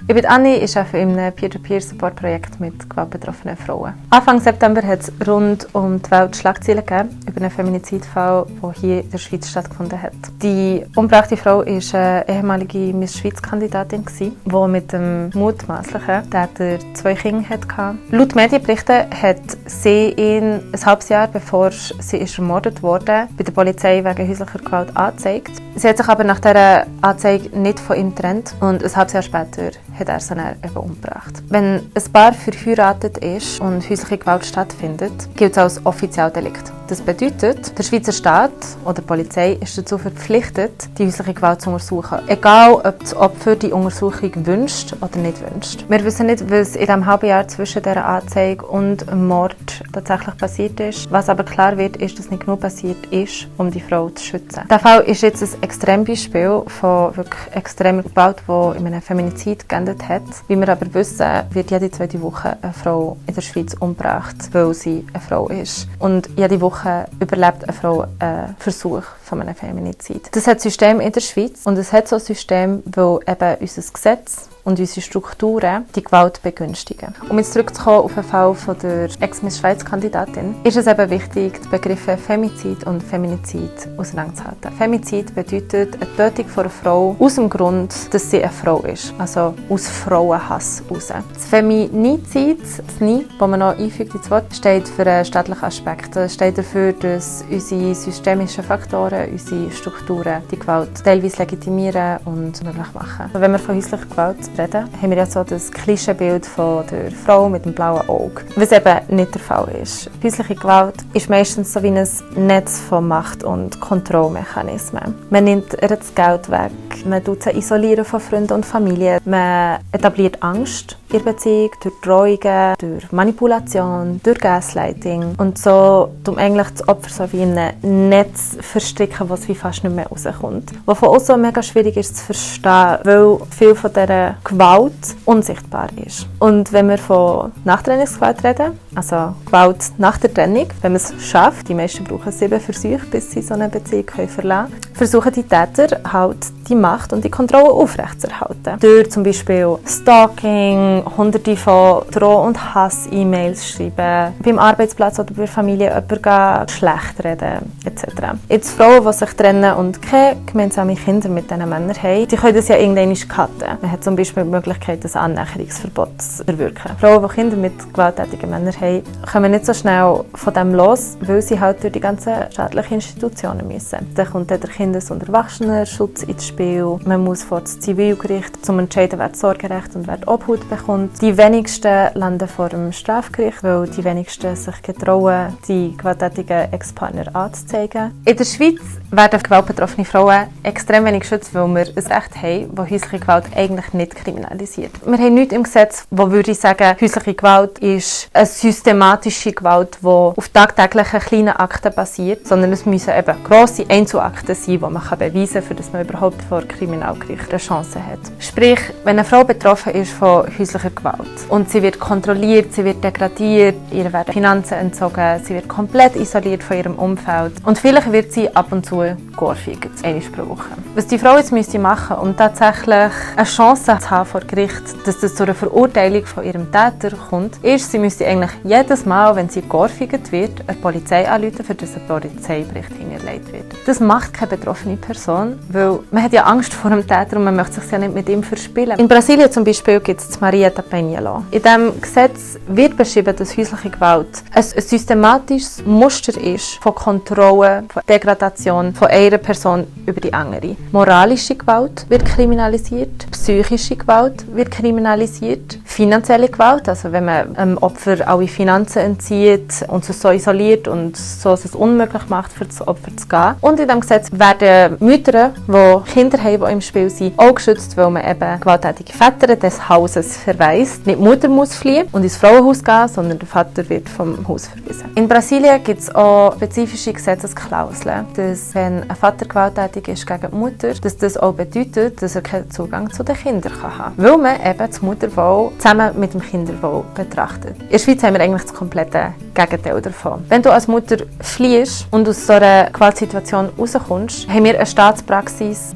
Ich bin Anni, ich arbeite in einem Peer-to-Peer-Support-Projekt mit gewaltbetroffenen Frauen. Anfang September hat es rund um die Welt Schlagzeilen gegeben über einen Feminizidfall, der hier in der Schweiz stattgefunden hat. Die umgebrachte Frau war eine ehemalige Miss Schweiz-Kandidatin, die mit dem mutmaßlichen Täter 2 Kinder hatte. Laut Medienberichten hat sie ihn ein halbes Jahr bevor sie ermordet wurde, bei der Polizei wegen häuslicher Gewalt angezeigt. Sie hat sich aber nach dieser Anzeige nicht von ihm getrennt und ein halbes Jahr später hat er sie dann eben umgebracht. Wenn ein Paar verheiratet ist und häusliche Gewalt stattfindet, gilt es als Offizialdelikt. Das bedeutet, der Schweizer Staat oder die Polizei ist dazu verpflichtet, die häusliche Gewalt zu untersuchen. Egal, ob das Opfer die Untersuchung wünscht oder nicht wünscht. Wir wissen nicht, was in diesem halben Jahr zwischen dieser Anzeige und dem Mord tatsächlich passiert ist. Was aber klar wird, ist, dass nicht genug passiert ist, um die Frau zu schützen. Der Fall ist jetzt ein Extrembeispiel von wirklich extremer Gewalt, die in einem Feminizid geendet hat. Wie wir aber wissen, wird jede zweite Woche eine Frau in der Schweiz umgebracht, weil sie eine Frau ist. Und jede Woche überlebt eine Frau einen Versuch von einem Feminizid. Das hat System in der Schweiz und es hat so ein System, weil eben unser Gesetz und unsere Strukturen die Gewalt begünstigen. Um jetzt zurückzukommen auf den Fall von der Ex-Miss Schweiz-Kandidatin, ist es eben wichtig, die Begriffe Femizid und Feminizid auseinanderzuhalten. Femizid bedeutet eine Tötung von einer Frau aus dem Grund, dass sie eine Frau ist, also aus Frauenhass heraus. Das Feminizid, das «ni», das man noch einfügt ins Wort, steht für einen staatlichen Aspekt. Das steht dafür, dass unsere systemischen Faktoren, unsere Strukturen die Gewalt teilweise legitimieren und möglich machen. Also wenn wir von häuslicher Gewalt reden, haben wir ja so das Klischeebild von der Frau mit dem blauen Auge, was eben nicht der Fall ist. Häusliche Gewalt ist meistens so wie ein Netz von Macht- und Kontrollmechanismen. Man nimmt ihr das Geld weg, man tut sie isolieren von Freunden und Familie, man etabliert Angst in der Beziehung durch Drohungen, durch Manipulation, durch Gaslighting und so tut eigentlich das Opfer so wie in ein Netz verstricken, was wie fast nicht mehr rauskommt. Was von uns so mega schwierig ist zu verstehen, weil viel von dieser Gewalt unsichtbar ist. Und wenn wir von Nachtrennungsgewalt reden, also Gewalt nach der Trennung, wenn man es schafft, die meisten brauchen 7 Versuche, bis sie so eine Beziehung verlassen können, versuchen die Täter halt die Macht und die Kontrolle aufrechtzuerhalten. Durch zum Beispiel Stalking, hunderte von Droh- und Hass-E-Mails schreiben, beim Arbeitsplatz oder bei der Familie jemanden schlecht reden, etc. Jetzt Frauen, die sich trennen und keine gemeinsame Kinder mit diesen Männern haben, die können das ja irgendwann cutten. Man hat zum Beispiel die Möglichkeit, ein Annäherungsverbot zu erwirken. Frauen, die Kinder mit gewalttätigen Männern haben, kommen nicht so schnell von dem los, weil sie halt durch die ganzen staatlichen Institutionen müssen. Dann kommt der Kindes- und Erwachsenenschutz ins Spiel. Man muss vor das Zivilgericht, um zu entscheiden, wer das Sorgerecht und wer die Obhut bekommt. Die wenigsten landen vor dem Strafgericht, weil die wenigsten sich getrauen, die gewalttätigen Ex-Partner anzuzeigen. In der Schweiz werden gewaltbetroffene Frauen extrem wenig geschützt, weil wir ein Recht haben, das häusliche Gewalt eigentlich nicht kriminalisiert. Wir haben nichts im Gesetz, wo würde ich sagen, häusliche Gewalt ist eine systematische Gewalt, die auf tagtäglichen kleinen Akten basiert, sondern es müssen eben grosse Einzelakten sein, die man beweisen kann, dass man überhaupt vor Kriminalgericht eine Chance hat. Sprich, wenn eine Frau betroffen ist von häuslicher Gewalt und sie wird kontrolliert, sie wird degradiert, ihr werden Finanzen entzogen, sie wird komplett isoliert von ihrem Umfeld und vielleicht wird sie ab und zu geohrfeigt, einmal pro Woche. Was die Frau jetzt machen müsste, um tatsächlich eine Chance zu haben vor Gericht, dass das zu einer Verurteilung von ihrem Täter kommt, ist, sie müsste eigentlich jedes Mal, wenn sie geohrfeigt wird, eine Polizei anrufen, für das ein Polizeibericht hinterlegt wird. Das macht keine betroffene Person, weil man hat ja Angst vor dem Täter und man möchte sich ja nicht mit ihm verspielen. In Brasilien zum Beispiel gibt es das Maria da Penha Law. In diesem Gesetz wird beschrieben, dass häusliche Gewalt ein systematisches Muster ist von Kontrolle, von Degradation von einer Person über die andere. Moralische Gewalt wird kriminalisiert, psychische Gewalt wird kriminalisiert, finanzielle Gewalt, also wenn man einem Opfer alle Finanzen entzieht und es so isoliert und so es unmöglich macht, für das Opfer zu gehen. Und in diesem Gesetz werden Mütter, die Kinder haben, die im Spiel sind, auch geschützt, weil man eben gewalttätige Väter des Hauses verweist. Nicht die Mutter muss fliehen und ins Frauenhaus gehen, sondern der Vater wird vom Haus verwiesen. In Brasilien gibt es auch spezifische Gesetzesklauseln, dass wenn ein Vater gewalttätig ist gegen die Mutter, dass das auch bedeutet, dass er keinen Zugang zu den Kindern haben kann. Weil man eben das Mutterwohl zusammen mit dem Kinderwohl betrachtet. In der Schweiz haben wir eigentlich das komplette Gegenteil davon. Wenn du als Mutter fliehst und aus so einer Gewaltsituation rauskommst, haben wir eine Staatspraxis,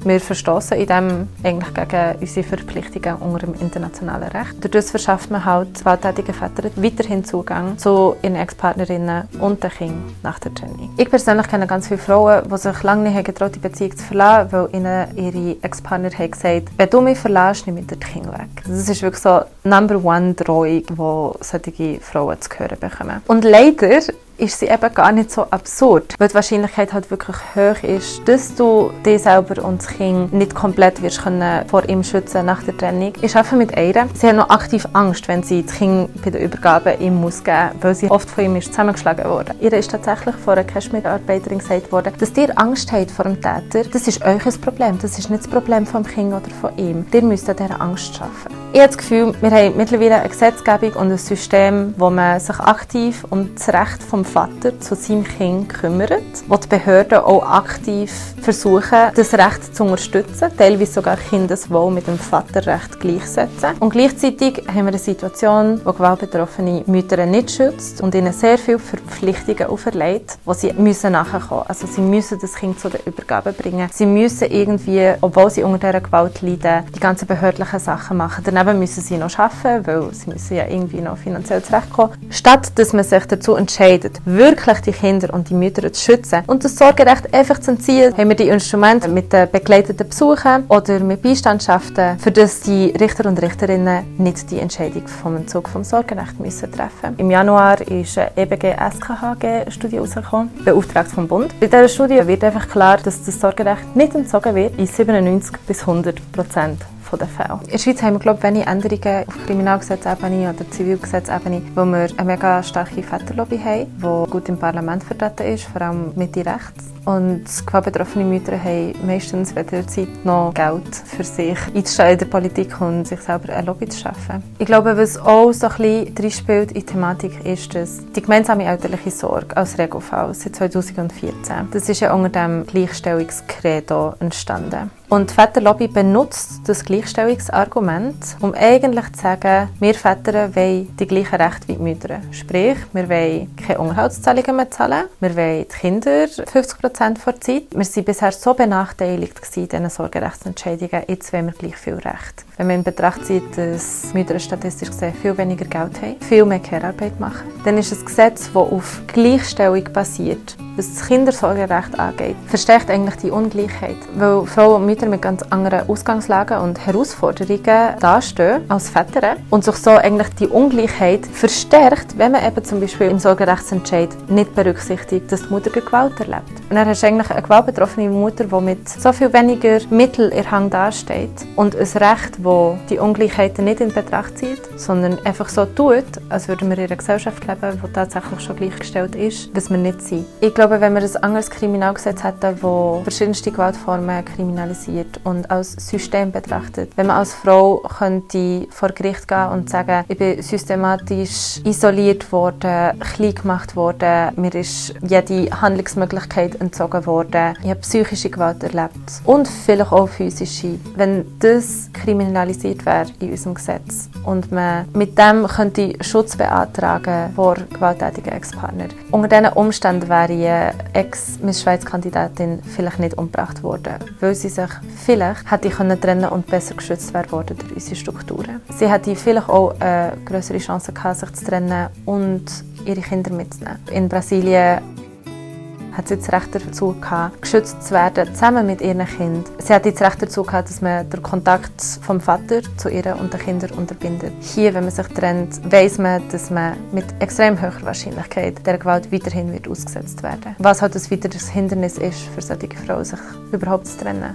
Wir verstoßen in dem eigentlich gegen unsere Verpflichtungen unter dem internationalen Recht. Dadurch verschafft man halt gewalttätigen Vätern weiterhin Zugang zu ihren Ex-Partnerinnen und den Kindern nach der Trennung. Ich persönlich kenne ganz viele Frauen, die sich lange nicht getraut, die Beziehung zu verlassen, weil ihnen ihre Ex-Partner haben gesagt, wenn du mich verlässt, nimm ich dir die Kinder weg. Das ist wirklich so Number-1-Drohung, die solche Frauen zu hören bekommen. Und leider ist sie eben gar nicht so absurd, weil die Wahrscheinlichkeit halt wirklich hoch ist, dass du dich selber und das Kind nicht komplett wirst können vor ihm schützen nach der Trennung. Ich arbeite mit ihr. Sie hat noch aktiv Angst, wenn sie das Kind bei der Übergabe ihm muss geben, weil sie oft von ihm ist zusammengeschlagen wurde. Ihr ist tatsächlich von einer Cash-Mitarbeiterin gesagt worden, dass ihr Angst habt vor dem Täter, das ist euch ein Problem, das ist nicht das Problem vom Kind oder von ihm. Ihr müsst an dieser Angst arbeiten. Ich habe das Gefühl, wir haben mittlerweile eine Gesetzgebung und ein System, wo man sich aktiv um das Recht vom Vater zu seinem Kind kümmert, wo die Behörden auch aktiv versuchen, das Recht zu unterstützen, teilweise sogar Kindeswohl mit dem Vaterrecht gleichsetzen. Und gleichzeitig haben wir eine Situation, wo gewaltbetroffene Mütter nicht schützt und ihnen sehr viele Verpflichtungen auferlegt, wo sie müssen nachkommen. Also sie müssen das Kind zu der Übergabe bringen. Sie müssen irgendwie, obwohl sie unter dieser Gewalt leiden, die ganzen behördlichen Sachen machen. Daneben müssen sie noch arbeiten, weil sie müssen ja irgendwie noch finanziell zurechtkommen. Statt dass man sich dazu entscheidet, wirklich die Kinder und die Mütter zu schützen und das Sorgerecht einfach zu entziehen, haben wir die Instrumente mit den begleiteten Besuchen oder mit Beistandschaften, für das die Richter und Richterinnen nicht die Entscheidung vom Entzug vom Sorgerecht müssen treffen. Im Januar ist eine EBG-SKHG-Studie herausgekommen, beauftragt vom Bund. Bei dieser Studie wird einfach klar, dass das Sorgerecht nicht entzogen wird in 97 bis 100% der Fälle. In der Schweiz haben wir, glaube ich, wenige Änderungen auf Kriminalgesetzebene oder Zivilgesetzebene, wo wir eine mega starke Väterlobby haben, die gut im Parlament vertreten ist, vor allem Mitte rechts. Und gewaltbetroffene Mütter haben meistens weder Zeit noch Geld für sich einzustehen in der Politik und sich selber eine Lobby zu schaffen. Ich glaube, was auch so ein bisschen reinspielt in die Thematik ist, dass die gemeinsame elterliche Sorge als Regelfall seit 2014, das ist ja unter dem Gleichstellungskredo entstanden. Und die Väterlobby benutzt das Gleichstellungsargument, um eigentlich zu sagen, wir Väter wollen die gleichen Rechte wie die Mütter. Sprich, wir wollen keine Unterhaltszahlungen mehr zahlen, wir wollen die Kinder 50% der Zeit. Wir waren bisher so benachteiligt in diesen Sorgerechtsentscheidungen, jetzt wollen wir gleich viel Recht. Wenn man in Betracht zieht, dass Mütter statistisch gesehen viel weniger Geld haben, viel mehr Care-Arbeit machen, dann ist ein Gesetz, das auf Gleichstellung basiert, was das Kindersorgerecht angeht, verstärkt eigentlich die Ungleichheit, weil Frauen und Mütter mit ganz anderen Ausgangslagen und Herausforderungen dastehen als Väter und sich so eigentlich die Ungleichheit verstärkt, wenn man eben zum Beispiel im Sorgerechtsentscheid nicht berücksichtigt, dass die Mutter Gewalt erlebt. Und dann hast du eigentlich eine gewaltbetroffene Mutter, die mit so viel weniger Mitteln in Hang dasteht und ein Recht, das die Ungleichheiten nicht in Betracht zieht, sondern einfach so tut, als würden wir in einer Gesellschaft leben, die tatsächlich schon gleichgestellt ist, was wir nicht sind. Ich glaube, wenn wir ein anderes Kriminalgesetz hätten, das verschiedenste Gewaltformen kriminalisiert und als System betrachtet, wenn man als Frau könnte vor Gericht gehen und sagen, ich bin systematisch isoliert worden, klein gemacht worden, mir ist jede Handlungsmöglichkeit entzogen worden, ich habe psychische Gewalt erlebt und vielleicht auch physische. Wenn das kriminalisiert wäre in unserem Gesetz und man mit dem könnte Schutz beantragen vor gewalttätigen Ex-Partnern. Unter diesen Umständen wäre eine Ex-Miss-Schweiz-Kandidatin vielleicht nicht umgebracht worden, weil sie sich vielleicht hätte trennen und besser geschützt werden worden durch unsere Strukturen. Sie hätte vielleicht auch eine größere Chance gehabt, sich zu trennen und ihre Kinder mitzunehmen. In Brasilien hat sie das Recht dazu gehabt, geschützt zu werden, zusammen mit ihren Kindern. Sie hat das Recht dazu gehabt, dass man den Kontakt vom Vater zu ihr und den Kindern unterbindet. Hier, wenn man sich trennt, weiss man, dass man mit extrem hoher Wahrscheinlichkeit der Gewalt weiterhin wird ausgesetzt werden. Was halt ein weiteres Hindernis ist, für solche Frauen sich überhaupt zu trennen.